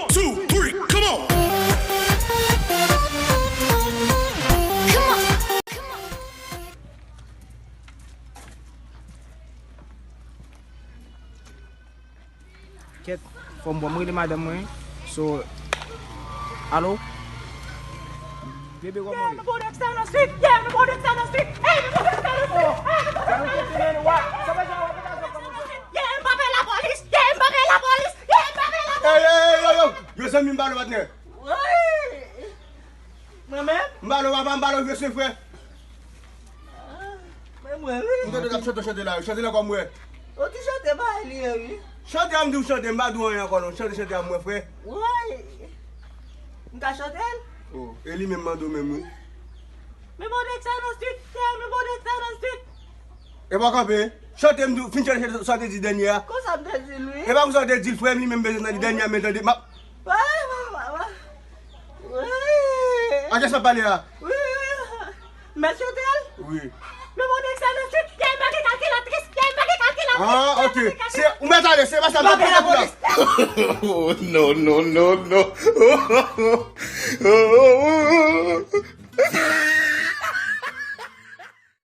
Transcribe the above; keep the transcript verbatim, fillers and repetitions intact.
Two, three, come on! Kèt, fò m bon, m rele madanm mwen. So, alo? Bebe, kòman w ye? Yeah, m pa pè lapolis! Yeah, m pa pè lapolis! Yeah, m pa pè lapolis! Yeah, m pa pè lapolis! Hey, hey, hey, yo, yo! Yo, zanmi m, ba nou, patnè. Woy! Mwen menm? M ba nou, papa, m ba nou, yo, se frè. Ah, men mwen, wi. M tande w ap chante, chante la, chante la kòm mwen. O, ti chante ba li ye, wi. Chante a, m di w chante, m pa di w anyen ankò, non. Chante, chante a, mwen, frè. Woy! M ka chante l? Oh, e li menm mande w menm, wi. Men bon, Dexter nan street, yeah, men bon, Dexter nan street. E pa kanpe. Chante m di w, fin chante, chante sa w te di dènye a. Konsa m te di l, wi. E pa konsa w te di l, frè m, li menm bezwen tande dènye a, men tande, m ap... Wè, wè, wè, wè. Wi. A kiyès m ap pale a? Wi, wi, wi. Mèt chante l? Wi. Men bon, Dexter nan street, yeah, m pa gen kalkilatris, yeah, m pa gen kalkilatris. Ah, ok. Se, ou mèt ale, se pa sa, m ap pale pou la. Oh, no, no, no, no.